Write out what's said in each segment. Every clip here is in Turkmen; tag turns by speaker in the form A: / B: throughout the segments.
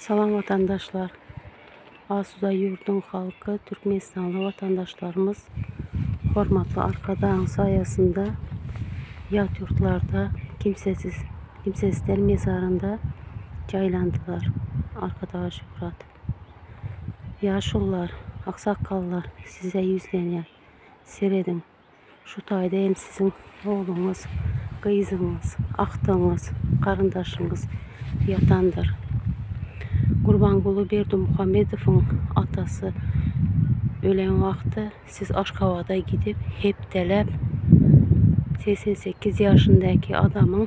A: Salam watandaşlar. Asuda ýurduň halky Türkmenistanly watandaşlarymyz hormatly Arkadagyň saýasynda ýat ýurtlarda kimsesiz kimsesizler mezarynda jaýlandylar. Arkadaga şöhrat. Ýaşulular, aksakgallar size ýüzlenýän. Serediň. Şu taýda hem siziň ogluňyz, gyzyňyz, agtygyňyz, garyndaşyňyz ýatandyr. Gurbanguly Berdimuhamedowyň atasy ölen wagty siz Aşgabada gidip, hepdeläp 88 ýaşyndaky adamyň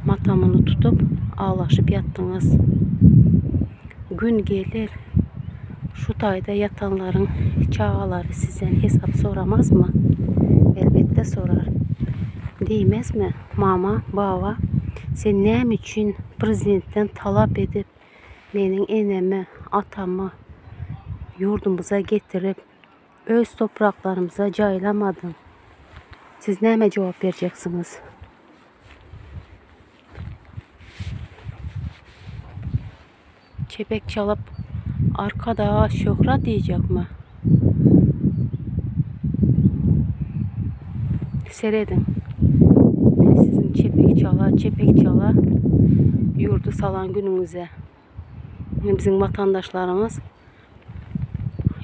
A: matamyny tutup, aglaşyp ýatdyňyz. Gün geler, şu taýda ýatanlaryň çagalary sizden hesap soramazmy? Elbetde sorar. Diýmezmi, Mama, baba, sen näme üçin prezidentden talap edip, meniň enemi, atamy ýurdumyza getirip, öz topraklarymyza jaýlamadyň? Siz näme jogap berjeksiňiz? Çepek çalyp Arkadaga şöhrat diýjekmi? Serediň. Men siziň çepek çala, çepek çala ýurdy salan günüňize. Biziň watandaşlarymyz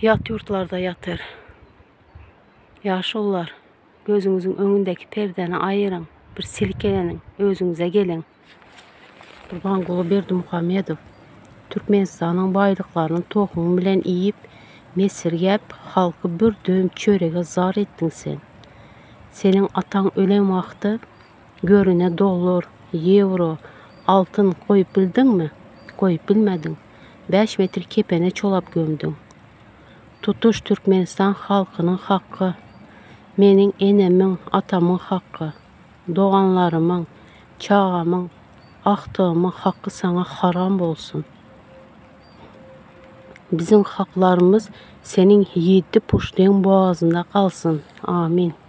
A: ýat ýurtlarda ýatyr. Ýaşulular, gözüňiziň öňündäki perdäni aýyryň, bir silkeleniň, özüňize geliň. Gurbanguly Berdimuhamedow Türkmenistanyň baýlyklaryny tohumy bilen iýip, mesirgäp, halky bir döwüm çörege zar etdiň sen. Seniň ataň ölen wagty görüne dollar, ýewro, altyn goýup bildiňmi? Goýup bilmediň. Bäş metr kepene çolap gömdüň. Tutuş Türkmenistan halkynyň hakgy, meniň enemiň, atamyň hakgy, doganlarymyň, çagamyň, agtygymyň hakgy saňa haram bolsun. Biziň haklarymyz seniň ýedi puşdyň bogazynda galsyn. Amin.